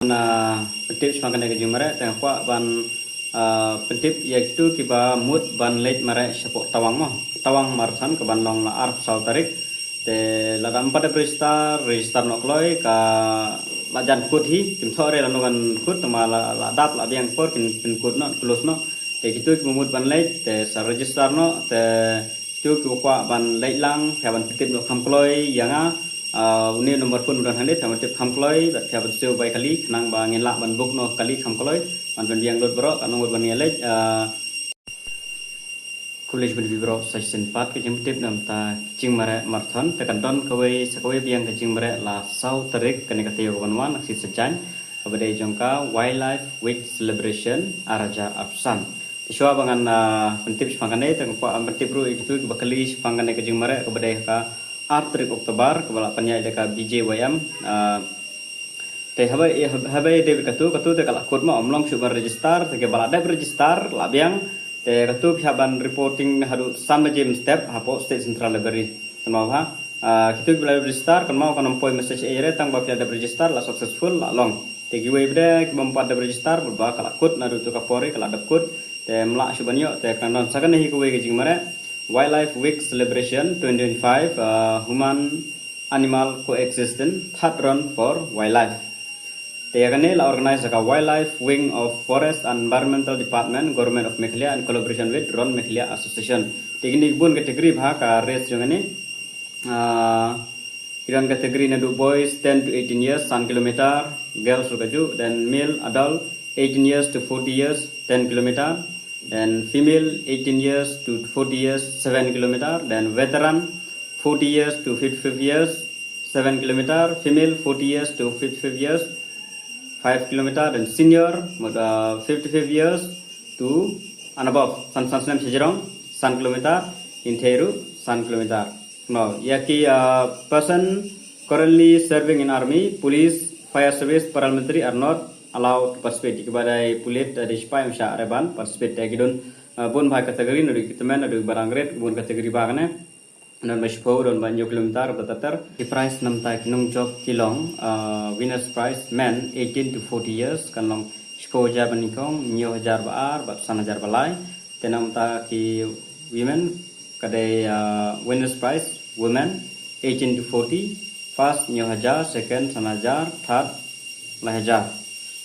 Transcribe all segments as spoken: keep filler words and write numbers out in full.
Na pyntip shaphang kane ka jingmareh, te nga kwah ban, ah, pyntip ïa kito kiba mut ban leit mareh shapoh Tawang mo. Tawang Marathon kaban long la arphew saw tarik. Te lada ym pat dep register, register noh kloi, ka la jan kut hi, kim thoh re lano kan kut, tangba la, la dap la biang por kin, kin kut noh, close noh. Te kito kiba mut ban leit, te sa register noh, te kito kiba kwah ban leit lang, phi hap ban pyntip noh kham kloi ïa nga. Ah, une u number phone ba don hangne, phi hap ban tip kham kloi, bad phi hap ban siew bai kali, khnang ba ngin lah ban book noh kali kham kloi, ban pynbiang lut baroh, katno ngut ban ïaleit, ah, Khublei shibun ïa phi baroh sa shisien pat ka jingpyntip na ka bynta ka jingmareh marathon, te kan don kawei sa kawei biang ka jingmareh la saw tarik kane ka taïew kaban wan, ka sngi Saitjaiñ, kaba dei jong ka Wildlife Week Celebration ar hajar arphew san. Te shuwa ba ngan, ah, pyntip shaphang kane, te nga kwah ban pyntip ruh ïa kito kiba kylli shaphang kane ka jingmareh kaba dei ha ka ar tarik October, kaba la pynïaid da ka B J Y M, ah, Te haba, haba, haba ïadei bad katu, katu te ka la kut mo, ym long shuh ban register, te kiba la dep register la biang, te katu phi hap ban reporting haduh san baje mynstep hapoh State Central Library. Kynmaw bha, ah, kito kiba la dep register, kynmaw kan ym poi message ei ei re, tang ba phi la dep register la successful la long. Te kiwei pat de kiba ym pat dep register, bad ba ka la kut naduh tu ka por hi ka la dep kut, te ym lah shuh ban ïoh, te kan don sa kane hi kawei ka jingmareh Wildlife Week Celebration twenty twenty-five, ah, Human Animal Coexistence, Third Run for Wildlife. Te ïa kane la organize da ka Wildlife Wing of Forest and Environmental Department, Government of Meghalaya, in collaboration with Ron Meghalaya Association. Te kine ki bun category bha ka race jong kane. Ah, ki don category naduh boys ten to eighteen years, san kilometer, girls ruh kajuh, then male adult eighteen years to forty years, ten kilometer, then female eighteen years to forty years, seven kilometer, then veteran forty years to fifty-five years, seven kilometer, female forty years to fifty-five years, five kilometer, then senior, mut, uh, fifty-five years to and above, san, san snem sha jrong, san kilometer, ynthei ruh san kilometer. Mo, ïa ki, uh, person currently serving in army, police, fire service, paramilitary are not allowed to participate. Kiba dei pulit, uh, dei shipai, ym shah re ban participate. Te ki don, uh, bun bha category, naduh ki tymmen, naduh ki ba rangrit, bun category bha kane. Don ba shiphew, don ba hynñiew kilometer, bad ter ter. Ki prize na bynta ki nongjop ki long, ah, winners prize men eighteen to forty years, kan long shiphew hajar ba nyngkong, hynñiew hajar ba ar, bad san hajar ba lai. Te na bynta ki women, ka dei, ah, winners prize women eighteen to forty, first hynñiew hajar, second san hajar, third lai hajar.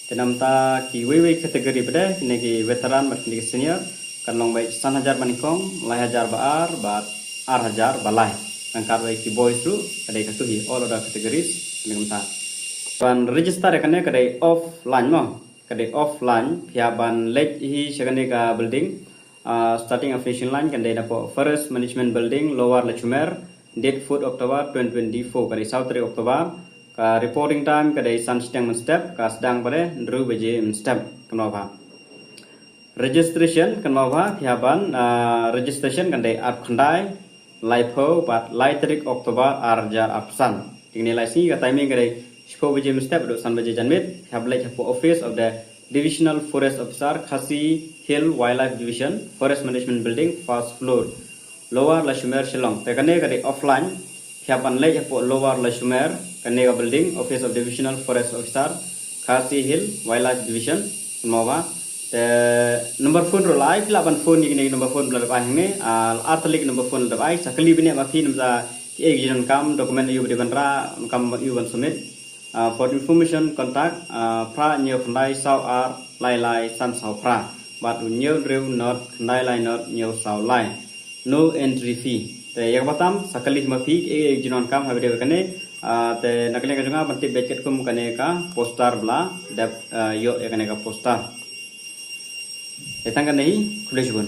Te na bynta kiwei wei category pat de, kine ki veteran bad kine ki senior, kan long beit san hajar ba nyngkong, lai hajar ba ar, bad ar hajar ba lai. Nangta beit ki boys ruh, ka dei katu hi, all other categories, kine kumta. Ban register ïa kane ka dei offline mo, ka dei offline, phi hap ban leit hi sha kane ka building, ah, starting and finishing line kan dei napoh Forest Management Building, Lower Lachumer, date fourth October twenty twenty-four, ka dei saw tarik October. Ka reporting time ka dei san shiteng mynstep, ka sdang pat de hynriew baje mynstep, kynmaw bha. Registration, kynmaw bha, phi hap ban, ah, registration kan dei arphew khyndai, laiphew bad lai tarik October ar hajar arphew san. Te kine lai sngi ka timing ka dei shiphew baje mynstep haduh san baje janmiet, phi hap leit hapoh Office of the Divisional Forest Officer, Khasi Hill Wildlife Division, Forest Management Building, first floor, Lower Lachumer, Shillong. Te kane ka dei offline, phi hap ban leit hapoh Lower Lachumer, kane ka building, Office of Divisional Forest Officer, Khasi Hill Wildlife Division, kynmaw bha. Te number phone ruh la ai, phi lah ban phone ïa kine ki number phone ba la dep ai hangne, ah, ar tylli ki number phone la dep ai, sa kylli bniah ma phi namar kiei ki jingdonkam, document aiu ba dei ban rah, kam aiu ban submit. Ah, for information, contact, ah, phra hynñiew khyndai saw ar lai lai san saw phra, bad u hynñiew hynriew nod khyndai lai nod hynñiew saw lai. No entry fee. Te ïa kaba tam, sa kylli ma phi, eh, eh, jingdonkam ha video kane, ah, te na kane ka jong nga ban tip beit katkum kane ka poster ba la dep, ah, ïoh ïa kane ka poster. Te tang kane hi, khublei shibun.